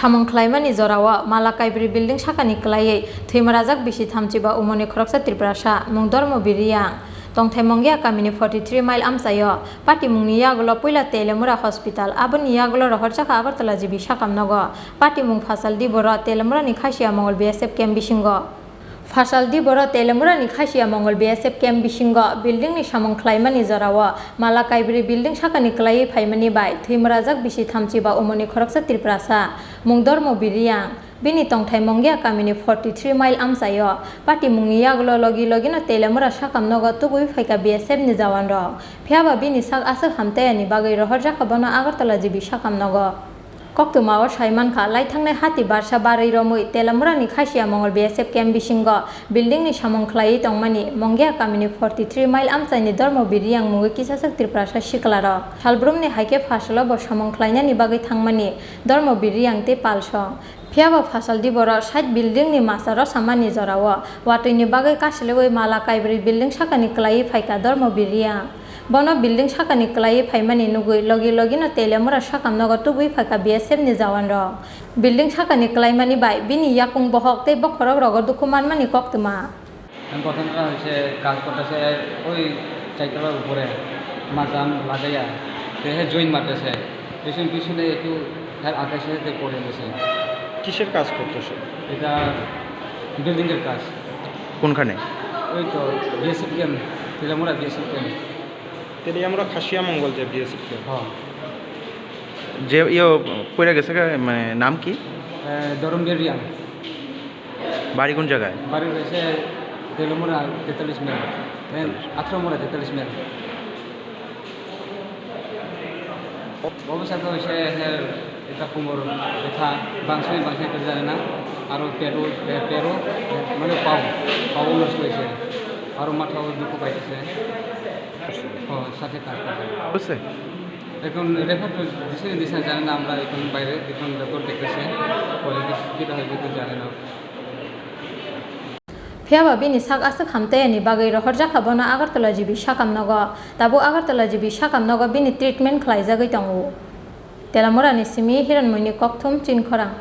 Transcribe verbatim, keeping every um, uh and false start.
Samung khlaimani jorao mala kaibrwi building sakani kwlaiwi thwimwrajak bisi thamchiba umorni khoroksa Tiprasa, mung Dharmabir Reang. Tongthai Mongia kamini forty three mile amchaio. Patimungni yagulo puila Telemura Hospital, aboni yagulo rohorjakha Agartala G B sakam nogo. Patimung Phasaldi Boro, Telemurani Khasiya Mongol B S F camp bisingo. Phasaldi Boro, Telemurani Khasiya Mongol B S F camp bisingo buildingni samung khlaimani jorao mala kaibrwi building sakani kwlaiwi phaimani bai thwimwrajak bisi thamchiba umorni khoroksa Tiprasa, mung Dharmabir Reang. Bini tongthai Mongia kamini forty three mile amchaio. Patimungni yagulo logi logino Telemura sakam nogo tubui phaikha B S F ni jawanrok. Phiyaba bini sak aswk hamtaiani bagwi rohorjakha bono Agartala G B sakam nogo. Koktwmao sai mankha, laithangnai hati barsa barwi romwi Telemurani Khasiya Mongol B S F camp bisingo buildingni samung khlaiwi tongmani Mongia kamini forty three mile amchaini Dharmabir Reang mungwi kisaswk Tiprasa siklarok. Salbrumni haikhe Phasalo bo samung khlainani bagwi thangmani Dharmabir Reang tei Palsong. Phiyaba Phasaldi Boro side buildingni masa rosamani jorao watwini bagwi kasiliwi mala kaibrwi building sakani kwlaiwi phaikha Dharmabir Reang. Bono building sakani kwlaiwi phaimani nugwi logi logino Telemura sakam nogo tubui phaikha B S F ni jawanrok. Building sakani kwlaimani bai bini yakung bohok tei bokhorok rogo dukhu manmani koktwma. ঘটনাটা হয়েছে, কাজ করতেছে ওই চারতলার উপরে, মাচান লাগাইয়া, তো হে জয়েন মারতেছে, পিছন পিছনে একটু হের আকাশে তে পড়ে গেছে। কিসের কাজ করতেছে? এটা বিল্ডিংয়ের কাজ। কোনখানে? ওই তো বিএসএফ ক্যাম্প, তেলামুড়া বিএসএফ ক্যাম্প। তেলামুড়া খাসিয়া মঙ্গল যে বিএসএফ ক্যাম্প। হ্যাঁ। যে ইয়ে পড়ে গেছে গা, মানে নাম কি? এ, ধরমবীর রিয়াং। বাড়ি কোন জায়গায়? বাড়ি হয়েছে তেলামুড়া তেতাল্লিশ মাইল, মানে আঠারো মোড়া তেতাল্লিশ মাইল। অবস্থা তো হয়েছে, এর এটা কোমর ব্যথা, বাংশে বাংশে কেউ জানে না, আরও পেটও, পে-, পেটও, মানে পাও, পাও নষ্ট হয়েছে, আরও মাথাও দুঃখ পাইতেছে। ও, সাথে কাজ করে। বুঝছে? এখন রেফার তো দিছে, দিছে জানে না, আমরা এখন বাইরে এখন রেকর্ড দেখতেছে, পরে কি, কিটা হয়, কিছু জানে না। Phiyaba bini sak aswk hamtaiani bagwi rohorjakha bono Agartala G B sakam nogo. Tabuk Agartala G B sakam nogo bini treatment khlaijagwi tongo. Telamurani simi Hiranmoini Kokthum, Chini Khorang.